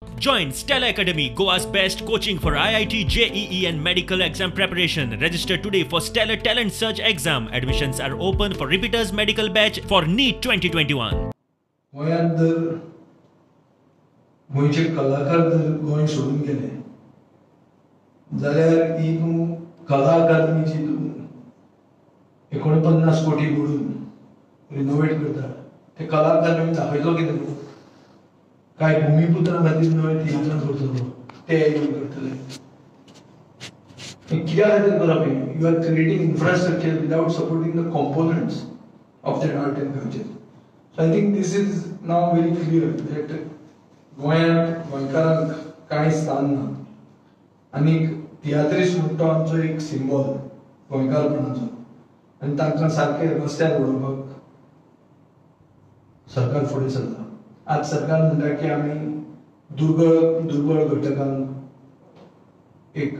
Join Stella Academy, Goa's best coaching for IIT, JEE and medical exam preparation. Register today for Stellar Talent Search exam. Admissions are open for repeaters medical batch for NEET 2021. गोंयांत जर गोंयचे कलाकार जर गोंय सोडून गेले जाल्यार ही तूं कला अकादमीची तूं 49 कोटी बुडून रिनोवेट करता, ते कला अकादमी दाखयतलो कितें तूं? काय भुमिपुत्रां खातीर नवे तियात्रां करतलो, ते येवन करतले? कित्या खातीर करप हें? You are creating infrastructure without supporting the components of that art and culture. So I think this is now very clear that गोंयांत गोंयकारांक कांय स्थान ना आनी तियात्रिस्ट म्हणटा तो आमचो एक सिंबॉल गोंयकारपणाचो, आनी तांकां सारकें रस्त्यार उडोवपाक सरकार फुडें सरता. आज सरकार म्हणटा की आमी दुर्बळ घटकांक एक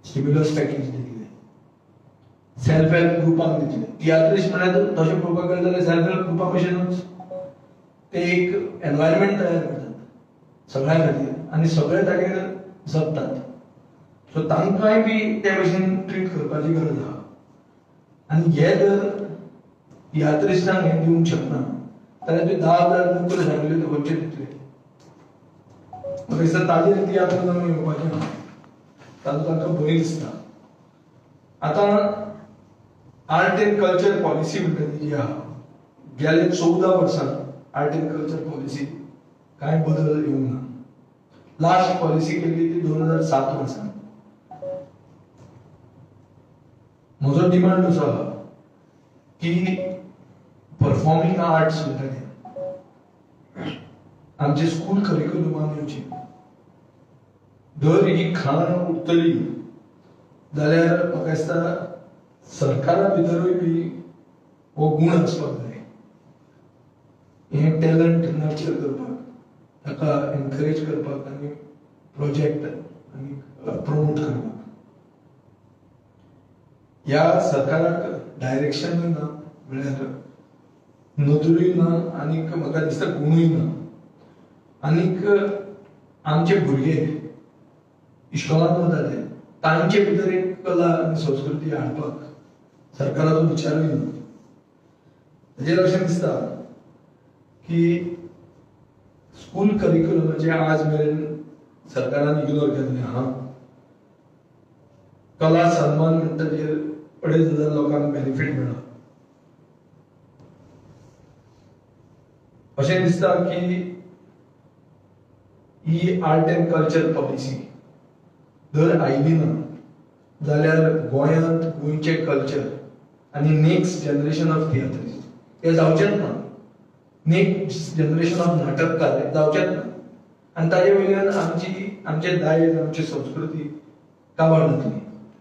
स्टिम्युलस पॅकेज दितले, सेल्फ हेल्प ग्रुपांक दितले. तियात्रिस्ट म्हळ्यार तशें पळोवपाक गेलें जाल्यार सेल्फ हेल्प ग्रुपा भशेनूच ते एक एनवायरमेंट तयार करतात सगळ्यां खातीर आनी सगळे तागेर जगतात. सो तांकांय बी ते भशेन ट्रीट करपाची गरज आहा. आनी हे जर तियात्रिस्टांक हें दिवंक शकना जाल्यार तुवें 10,000 नोकऱ्यो सांगिल्ल्यो त्यो खंयच्यो दितले? म्हाका दिसता ताजेर तियात्र जावन येवपाचें ना, ताजो तांकां भंय दिसता. आतां आर्ट एंड कल्चर पॉलिसी म्हणटा ती जी आहा, गेले 14 वर्सां आर्ट एंड कल्चर पॉलिसी कांय बदल येवंक ना. लास्ट पॉलिसी केल्ली ती 2007 वर्सां. म्हजो डिमांड असो आहा की परफॉर्मिंग आर्ट्स म्हणटा ते आमचे स्कूल करिक्युलमान येवची. जर ही खाण उरतली जाल्यार म्हाका दिसता सरकारा भितरूय बी हो गूण आसपाक जाय, हें टॅलंट नर्चर करपाक, ताका एनकरेज करपाक आनी प्रोजेक्ट आनी प्रमोट करपाक. ह्या सरकाराक डायरेक्शनूय ना, म्हळ्यार नदरूय ना आनीक म्हाका दिसता गुणूय ना. आनीक आमचे भुरगे इश्कोलांत वता ते तांचे भितर एक कला आनी संस्कृती हाडपाक सरकाराचो विचारूय ना. ताजेर अशें दिसता की स्कूल करिक्युलमाचें आज मेरेन सरकारान इग्नोर केल्लें आहा. कला सन्मान म्हणटा ताजेर 2,500 लोकांक बेनिफीट मेळ्ळा. अशें दिसता की ही आर्ट एंड कल्चर पॉलिसी जर आयली ना जाल्यार गोंयांत गोंयचें कल्चर आनी नेक्स्ट जनरेशन ऑफ तियात्रिस्ट हे जावचेंच ना, नेक्स्ट जनरेशन ऑफ नाटककार हे जावचेंच ना, आनी ताजे वयल्यान आमची आमचें दायज आमची संस्कृती काबार जातली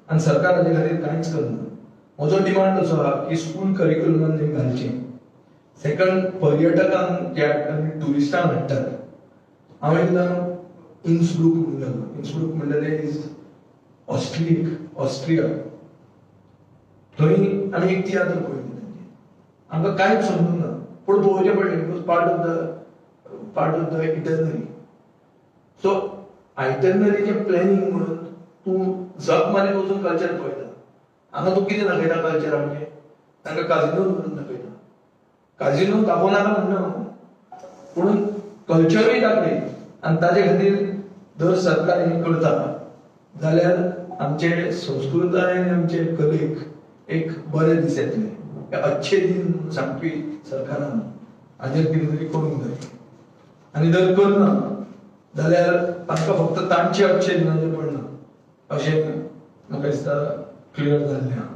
आनी सरकार हाजे खातीर कांयच करना. म्हजो डिमांड असो आहा की स्कूल करिक्युलमान हें घालचें. सेकंड, पर्यटकांक जे आमी ट्युरिस्टांक हाडटात, हांव एकदां इन्सब्रूक म्हणून गेलो. इन्सब्रूक म्हणल्यार ते is Austria. थंय आमी एक तियात्र पळयली तांची, आमकां कांयच समजूंक ना, पूण पळोवचें पडलें. It was part of the itinerary. So आयटनरीचें planning म्हणून तूं जग मारीत वचून कल्चर पळयता. हांगा तूं कितें दाखयता कल्चर आमचें? तांकां काजिनो म्हणून दाखयता. काजिनो दाखोवं नाका म्हणना, पूण कल्चरूय दाखय. आनी ताजे खातीर जर सरकार हें करता जाल्यार आमचे संस्कृताय आनी आमचे कलेक एक बरे दीस येतले, अच्छे दीन सांगपी सरकारान हाजेर कितें तरी करूंक जाय. आनी जर करना जाल्यार तांकां फक्त तांचे अच्छे दिनाचें पडना अशें म्हाका दिसता क्लियर जाल्लें आहा.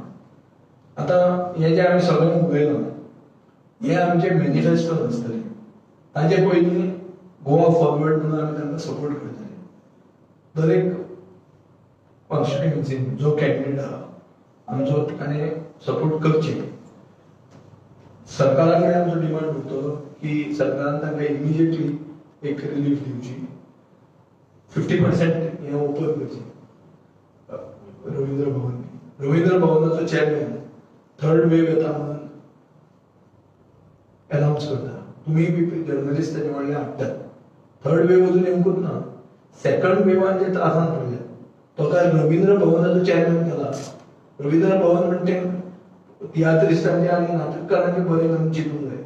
आतां हें जें आमी सगळें उलयलां हें आमचें मॅनिफेस्टो आसतलें. ताजे पयलीं गोवा फॉरवर्ड म्हणून आमी तांकां सपोर्ट करतले. दरेक कॉन्स्टिट्युएन्सीन जो कॅन्डिडेट आहा आमचो ताणें सपोर्ट करचें. सरकारा कडेन आमचो डिमांड उरतलो की सरकारान तांकां इमिजिएटली एक रिलीफ दिवची, 50% हें ओपन करचें. रवींद्र भवन, रवींद्र भवनाचो चेअरमॅन थर्ड वेव येता म्हणून अनाउन्स करता, तुमी बी जर्नलिस्ट ताजे व्हडले हाडटात. थर्ड वेव अजून येवंकूच ना. सेकंड वेवान जे त्रासान पडले तो काय रवींद्र भवनाचो चेअरमॅन केला. रवींद्र भवन म्हणटे तियात्रिस्टांचे आनी नाटककारांचे बरें म्हणून चिंतूंक जाय.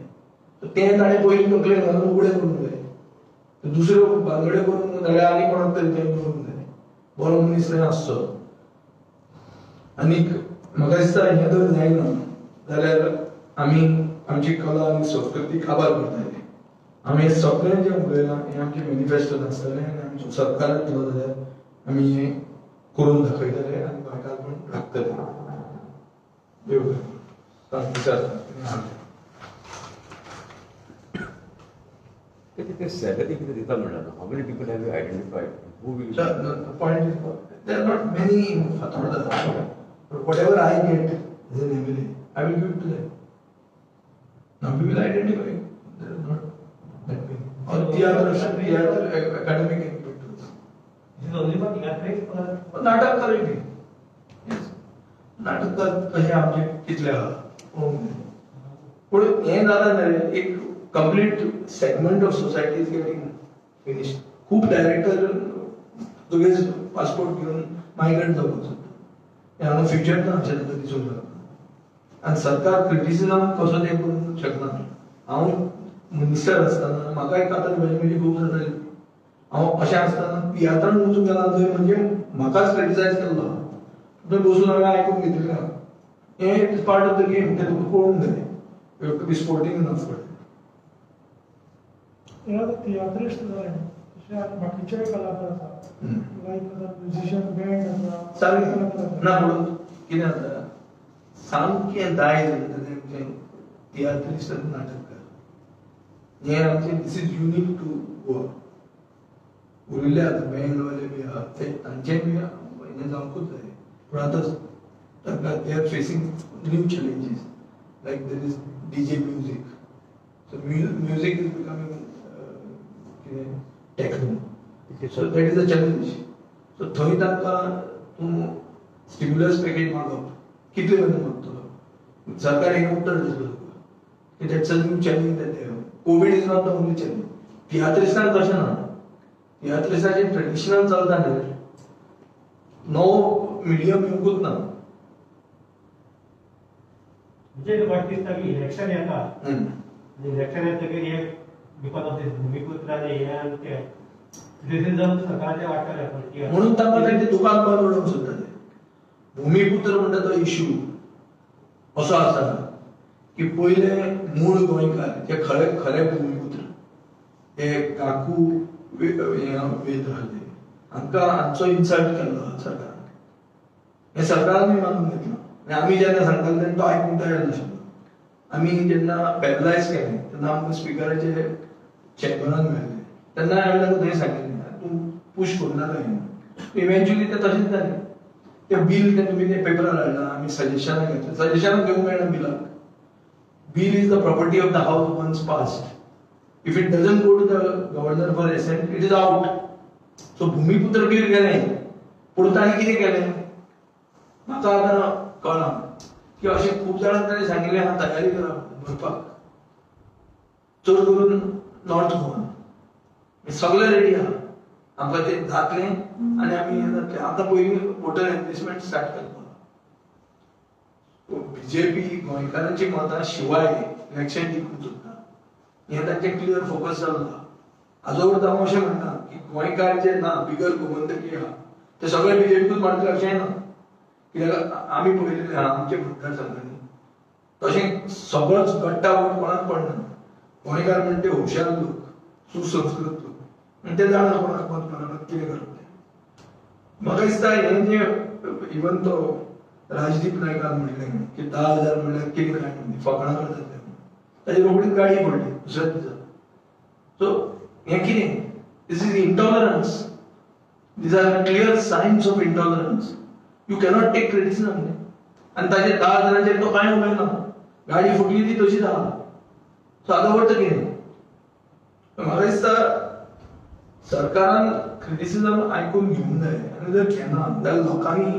तें ताणें पयलीं तकलेन घालून उगडें करूंक जाय. दुसऱ्यो भानगड्यो करूंक जाल्यार आनी कोणाक तरी तें करूंक जाय. बरो मनीस थंय आसचो. आनीक म्हाका दिसता हें जर जायना जाल्यार आमी आमची कला आनी संस्कृती काबार करतले. आमी सगळें जें उलयलां हें आमचें मॅनिफेस्टोन आसतलें आनी आमचो सरकार येतलो जाल्यार आमी हें करून दाखयतले आनी गोंयकारपण राखतले. देव विचार. सॅलरी कितें दिता म्हणल्यार how many people have you identified? Who will The point is, there are not many in Fatorda, but whatever I get as an MLA, I will give it to them. Now we will identify. There are not that many. Or theatre academy can give it to us. This is only for theatres or नाटक बी. Yes. नाटक कशें आमचें कितलें आहा पळोवंक जाय. पूण हें जालें जाल्यार एक complete segment of society is getting finished. खूब डायरेक्टर तुगेच पासपोर्ट घेवन मायग्रेट जावपाक सोदता. हें हांगा फ्युचर ना अशें ताका दिसूंक लागता. आनी सरकार क्रिटिसिजम कसो तें करूंक शकना. हांव मिनिस्टर आसतना म्हाका एक कातर म्हजी खूब जाताली. हांव अशें आसतना तियात्रान वचूंक गेला थंय म्हणजे म्हाकाच क्रिटिसायज केल्लो. थंय बसून हांवें आयकून घेतिल्लें. हें it is part of the game. तें तुका पळोवंक जाय. You have to be sporting enough for it. हे आतां तियात्रिस्ट जाले तशे आनी बाकीचे कलाकार आसा लायक आतां म्युझिशियन बँड आसा. सारकें ना. म्हणून कितें जाता सामकें दायज म्हणटा तें आमचें तियात्रिस्ट आनी नाटककार. हें आमचें this is unique to Goa. उरिल्ले आतां बँडवाले बी आहा ते तांचें बी हें जावंकूच जाय. पूण आतां तांकां they are facing new challenges like there is DJ music. So music is becoming techno. So that is a challenge. So थंय तांकां तूं स्टिम्युलस पॅकेज मागप कितले मेरेन मागतलो? सरकार हें उत्तर दितलो तुका की that's a new challenge that they have. Covid is not the only challenge. तियात्रिस्तान तशें ना. तियात्रिस्ताचें ट्रेडिशनल चलता न्ही, नवो मिडियम येवंकूच ना. म्हणजे म्हाका दिसता की इलेक्शन येता आनी इलेक्शन येतकीर हे because of these भुमिपुत्र आनी हे आनी ते क्रिटिसिजम सरकाराचें वाडटलें. म्हणून तांकां तांचें दुकान बंद उडोवंक सोदता ते. भुमिपुत्र म्हणटा तो इशू असो आसा की पयले मूळ गोंयकार जे खरे खरे भुमिपुत्र ते काकू वेद आसले हांकां हांचो इन्सल्ट केल्लो सरकारान. हें सरकारानूय मानून घेतलां. आनी आमी जेन्ना सांगताले तेन्ना तो आयकूंक तयार नाशिल्लो. आमी जेन्ना पॅरलायज केलें तेन्ना आमकां स्पिकराचे चेंबरान मेळ्ळें तेन्ना हांवें तांकां थंय सांगिल्लें तूं पूश करूं नाका हें. इव्हेंच्युअली तें तशेंच जालें. तें बील तें तुमी तें पेपरार हाडलां. आमी सजेशनां घेतलें. सजेशनां घेवंक मेळना बिलाक. Bill is the property of the house once passed. If it doesn't go to the governor for assent it is out. So Bhumiputra bill गेलें. पूण ताणें कितें केलें म्हाका आतां कळना की अशें खूब जाणांक ताणें सांगिल्लें आहा तयारी करा भरपाक, चड करून नॉर्थ गोवान सगळें रेडी आहा आमकां तें जातलें आनी आमी हें जातलें. आतां पयलीं वोटर एनलिस्टमेंट स्टार्ट करपाक. बीजेपी गोंयकारांची मतां शिवाय इलेक्शन जिखूंक सोदता हें तांचें क्लियर फोकस जाल्लो आहा. हाजो अर्थ हांव अशें म्हणना की गोंयकार जे ना बिगर गोमंतकी आहा ते सगळे बीजेपीकूच मारतले अशेंय ना. कित्याक आमी पळयलेलें आहा आमचे मतदारसंघांनी तशें सगळोच गट्टा वोट कोणाक पडना. गोंयकार म्हणटा ते हुशार लोक, सुसंस्कृत लोक आनी ते जाणा कोणाक मत मारप कितें करप तें. म्हाका दिसता हें जें इवन तो राजदीप नायकान म्हणलें की 10,000 म्हणल्यार कितें काय म्हणलें फकाणां करतात ते, ताजी रोखडीच गाडी पडली दुसऱ्याच दिसा. सो हें कितें? This is intolerance. These are clear signs of intolerance. You cannot take criticism न्ही. आनी ताजेर 10,000 तो कांय उलयना. गाडी फुटली ती तशीच आहा. सो आतां अर्थ कितें? म्हाका दिसता सरकारान क्रिटिसिजम आयकून घेवंक जाय आनी जर घेना जाल्यार लोकांनी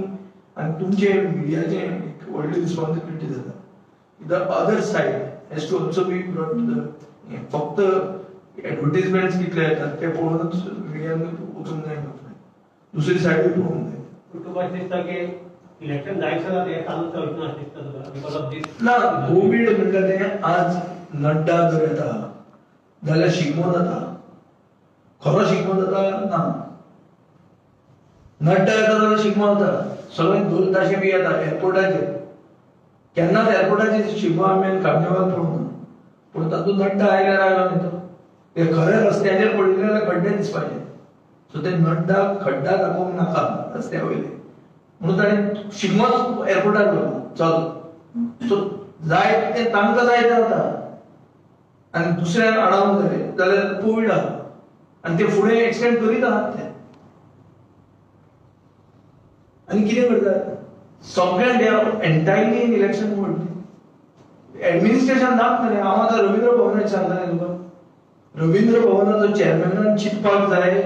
आनी तुमचें मिडियाचें एक व्हडली रिस्पॉन्सिबिलिटी जाता. The other side has to also be brought to the. फक्त एडवर्टीजमेंट्स कितले येतात ते पळोवनच मिडियान वचूंक जाय, दुसरी सायडूय पळोवंक जाय. तुका अशें दिसता की इलेक्शन जायसर हें चालूच रावचें ना अशें दिसता तुका because of these? ना, कोवीड म्हणटा तें आज नड्डा जर येता जाल्यार शिगमो जाता, खरो शिगमो जाता ना. नड्डा येता जाल्यार शिगमो जाता, सगळे ढोल ताशे बी येता एअरपोर्टाचेर. केन्नाच एअरपोर्टाचेर शिगमो आमी कार्निवाल पळोवंक ना, पूण तातूंत नड्डा आयल्यार आयलो न्ही तो, ते खरे रस्त्याचेर पडिल्ले जाल्यार खड्डे दिसपाचे. सो ते नड्डा खड्डा दाखोवंक नाका रस्त्या वयले, म्हणून ताणें शिगमोच एअरपोर्टार दवरलो. चल, सो जाय ते तांकां जाय तें जाता आनी दुसऱ्यान आडावंक जाय जाल्यार कोवीड आहा आनी ते फुडें एक्सटेंड करीत आहात ते. आनी कितें करतात सगळ्यांक, they are entirely in election mode. Administration नाच न्ही. हांव आतां रवींद्र भवनाचें सांगता न्ही तुका, रवींद्र भवनाचो चेअरमॅनान चिंतपाक जाय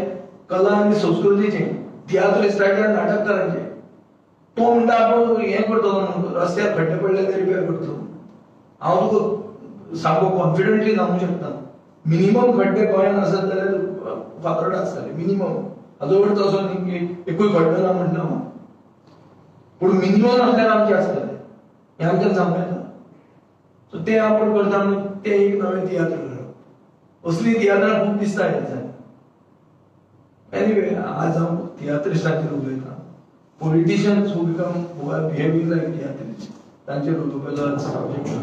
कला आनी संस्कृतीचें, तियात्रिस्टाचें, नाटककारांचें. तो म्हणटा आपूण हें करतलो म्हणून रस्त्यार खड्डे पडले ते रिपेर करतलो. हांव तुका सामको कॉन्फिडंटली सांगूंक शकता, मिनिमम खड्डे गोंयांत आसत जाल्यार फातोर्डा आसतले मिनिमम. हाजो अर्थ असो न्ही की एकूय खड्डो ना म्हणना हांव, पूण मिनिमम आसल्यार आमचे आसतले हें आमच्यान सांगूं येता. सो ते आपूण करता म्हणून ते एक नवें तियात्र करप, असली तियात्रां खूब दिसता ह्या दिसांनी. एनिवे, आज हांव तियात्रिस्टांचेर उलयता, politicians who become who are behaving like tiatrist तांचेर उलोवपाचो आज सब्जेक्ट ना.